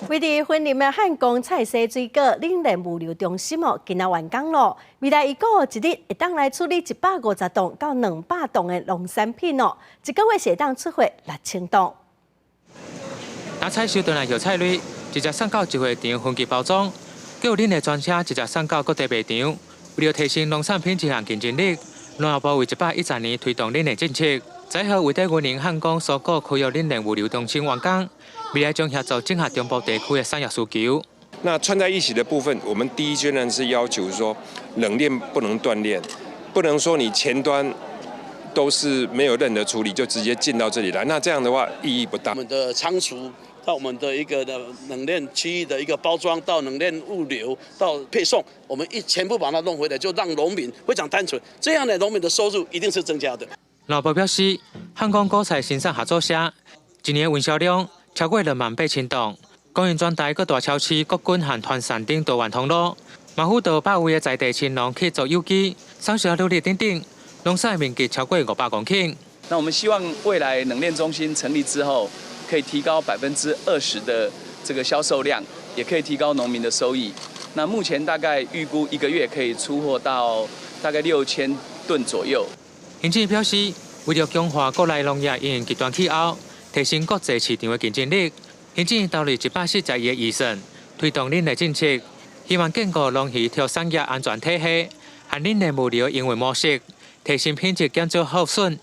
位佇雲林的漢光菜蔬水果冷鏈物流中心哦，今仔完工咯。未來預估一日會當來處理150棟到200棟的農產品哦，一個月會當出貨6000棟。若採收轉來葉菜類，直接送到集貨場分級包裝，閣有冷鏈專車直接送到各地賣場。為著提升農產品這項競爭力，農業部為110年推動冷鏈政策，十一號位佇雲林漢光蔬果區域冷鏈物流中心完工。未來將協助整合中部地區的產業需求。那串在一起的部分，我們第一階段是要求說，冷鏈不能斷鏈，不能說你前端都是沒有任何處理就直接進到這裡來，那這樣的話意義不大。我們的倉儲到我們的一個的冷鏈區域的一個包裝，到冷鏈物流到配送，我們一全部把它弄回來，就讓農民非常單純，這樣呢，農民的收入一定是增加的。農部表示，漢光果菜生產合作社一年運銷量超過28,000噸，供應全台各大超市、國軍和團膳等多元通路，嘛輔導百位的在地青農去做有機、產銷履歷等等，農產面積超過500公頃。那我們希望未來冷鏈中心成立之後，可以提高20%的這個銷售量，也可以提高農民的收益。那目前大概預估一個月可以出貨到大概6000噸左右。行政表示，為著強化國內農業因應極端氣候，提升國際市場的競爭力，行政投入140億的預算，推動冷鏈政策，希望建構農漁畜產業安全體系和冷鏈物流營運模式，提升品質，減少耗損，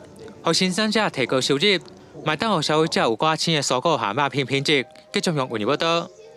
予生產者提高收入，嘛當予消費者有較新的蔬果和肉品品質。記者用雲報道。